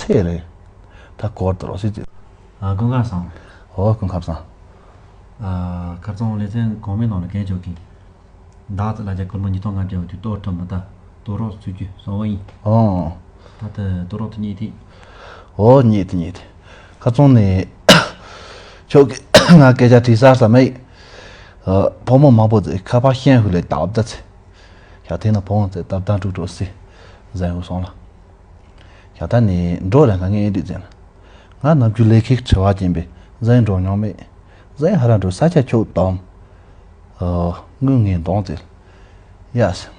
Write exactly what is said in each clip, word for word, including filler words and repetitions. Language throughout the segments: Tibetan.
ཐེ་རེད། ད་སྐོར་དུ་རོགས་སྲིད་ཅིག་ཨ། ཀུན་ཁ་སང་། ཨོ་ཀུན་ཁ་སང་། ཨ། ཁ་རྩང་ལེ་ཚན་གོང་མའི་ནང་ལ་གན་ཆོག་གིན། བདག་ཚེ་ལ་རྒྱ་སྒོར་མོ་ཉིས་སྟོང་ལྔ་བརྒྱ་ཡོད་དུས་ལྟོ་ཁྲོམ་མི་ལྟ། ལྟོ་རོགས་བཙུགས་རྒྱུ་གསང་བ་ཡིན། ཨོ། ད་ལྟ་ལྟོ་རོགས་དེ་རྙེད་དེ། ཨོ་རྙེད་དེ་རྙེད་དེ། ཁ་རྩང་ནས་ཁྱོད་ཀྱིས་ང་སྐད་ཆ་དྲིས་ས་ས་མེད། ཨ། ཕོ་མོ་མང་པོ་ཚོས་ཁ་པར་ཤན་ཧུ་ལས་བཏབ་ད་ཚེ། ཡ་དེ་ན་ཕོ་བོ་ཚོས་བཏབ་ད་འགྲུག་འགྲོ་སི། ཟན་ཧུ་སོང་ལ། ཡ་ད་ནི་འགྲོ་ར་ང་ངའི་འདི་ཟེར་ན། ང་ནམ་རྒྱུན་ལས་ཀའི་དྲི་བ་སྐྱེན་པས་ཟན་འགྲོ་མྱོང་མེད། ཟན་ཧ་ར་འགྲོ་ས་ཆ་ཁྱོད་དང་། ཨ། དངུལ་ངས་འདོང་ཟེར། ཡ་ཟེར།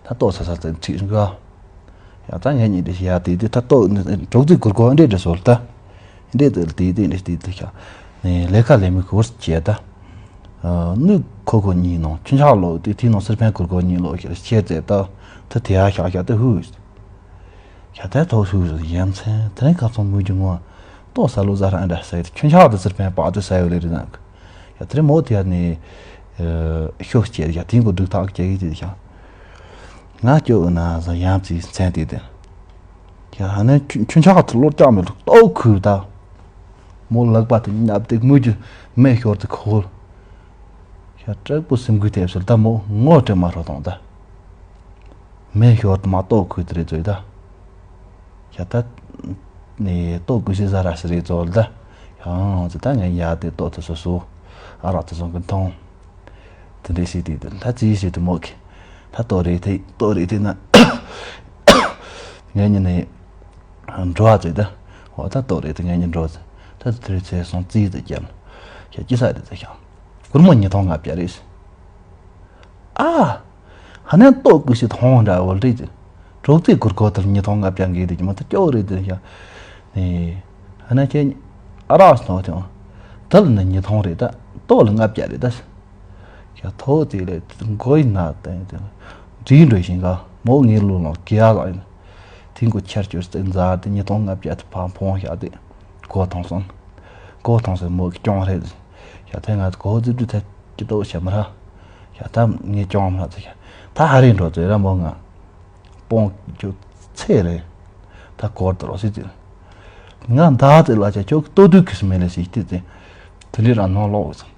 ད་ལྟོ་ས་ས་ཚེ་ཁྲིད་འགའ། ཡ་ད་ངས་ཉིད་དེ་ཡ་དེ་དེ་ད་ལྟོ་གྲོགས་ཚིག་གུར་གོ་འདྲེ་འདྲེ་སོལ་ད། འདྲེ་དེ་དེ་དེ་འདྲེ་དེ་དེ་ཤ། ནས་ལས་ཀ་ལས་མི་གུར་བྱས་ད། ཨ། ནུ་ཁོ་ཁོ་གཉིས་ནང་ཆུན་ཆག་ལོ་དེ་དེ་ནང་སེར་ཕན་གུར་གོ་གཉིས་ལོ་ཤ་ཤེས་ཚེ་ད། ད་དེ་ཡ་ཤ་ཤ་དེ་ཧུ། ཤ་དེ་ཐོག་ཧུ་ཡ་མཚན་དེ་རིང་ཁ་ཚོང་མུ་རྒྱུ་ངོ་། ལྟོ་ས་ལོ་ཟ་ར་འདྲ་ས་ཡི་ཆུན་ཆག་དེ་སེར་ཕན་པག་དེ་ས་ཡོད་ལེ་རེད་ན། ཡ་དེ་རིང་མོ་དེ་ཡ་ནས། ཨ། ཤོག་སྐྱེས་ཡ་དེ་གོ་སྒྲིག་ཐག་སྐྱེ་གི་དེ་ཤ། ང་སྐྱོ་འོ་ན་ཟ་ཡང་ཙིའི་མཚན་དེ་དེ། ཡ་ཧ་ནས་ཆུ་ཆུ་ཆག་ཐུ་ལོར་ཀྱག་མེད་ལུག་ལྟོ་ཁུར་ད། མོ་ལག་པ་དེ་ཉབ་སྟེ་མུ་རྒྱུ་མེ་ཤོར་དེ་ཁོལ། ཡ་དྲེག་པོ་སེམས་འགུལ་ཐེབས་སོལ་ད་མོ་ངོ་སྤྲད་མ་རོ་དང་ད། མེ་ཤོར་དེ་མ་ལྟོ་ཁུར་དེ་རེད་ཚོད་ད། ཡ་ད། ནས་ལྟོ་ཀུ་ཤི་ཟ་ར་ཤི་རེད་ཚོལ་ད། ཡང་ཚེ་ད་ངས་ཡ་དེ་ལྟོ་དེ་སོ་སོ། ཨ་རག་དེ་སོང་གི་མཐོང་། དེ་འདྲའི་ཞིག་དེ་དེ་ད་ཙིའི་ཞིག་དེ་མོ་གི། ད་ལྟོ་རེད་དེ་ལྟོ་རེད་དེ་ན། ངས་ཉིན་ནས་འགྲོ་བ་ཚོས་ད། འོ་ད་ལྟོ་རེད་དེ་ངས་ཉིན་འགྲོ་ཚེ། ད་དེ་རེད་ཚེ་སོང་ཙིའི་དེ་རྒྱབ། ཤ་ཅི་ས་རེད་ཚེ་ཤ། སྒོར་མོ་ཉིས་སྟོང་ལྔ་བརྒྱ་རེད། ཨ། ཧ་ནན་ལྟོ་ཀུ་ཤི་ཐོང་འདྲ་བོ་རེད་ཅི། གྲོགས་ཚེ་གུར་གོ་དེར་ཉིས་སྟོང་ལྔ་བརྒྱ་འགས་དེ་ཀྱི་མ་ཐུ་སྐྱོ་རེད་དེ་ཤ། ནས། ཧ་ན་ཁྱེད་ཨ་རག་སོང་དེ། དེ་ལ་ནི་ཉིས་སྟོང་རེད་ད། ལྟོ་ལ་ལྔ་བརྒྱ་རེད་ད། ཡ་ཐོ་དེ་ལས་མགོ་ཡི་ན་བསྟན་དེ་ལ། འདྲིས་འགྲོ་བཞིན་ག་མོ་ངའི་ལུས་ལོང་གི་ཡ་ལ་ཡིན། དེ་མགོ་ཆར་ཅོར་སྟེ་མཛའ་དེ་ཉིས་སྟོང་ལྔ་བརྒྱ་དེ་ཕ་འཕོང་བཞག་དེ། གོ་ཐོང་སོང་། གོ་ཐོང་སོང་མོ་གི་སྐྱོང་རེད། ཡ་ཐེ་ང་གོ་ཙི་དུ་ཐེ་ཀི་ཏོ་བྱེད་མ་ར། ཡ་ད་ངའི་སྐྱོང་མ་ར་ཚེ་ཡ། ད་ཧ་རེ་འགྲོ་ཚེ་ར་མོ་ང་། སྤོང་རྒྱུ་ཚེ་རེད། ད་སྐོར་དུ་རོགས་སྲིད་ཅིག་ང་ད་ཚེ་ལ་ཆ་ཁྱོད་ལྟོ་དུས་ཁི་སི་མེ་ལེ་ཞིག་ཏི་ཚེ། དེ་འདྲའི་རང་ནང་ལོག་སོང་།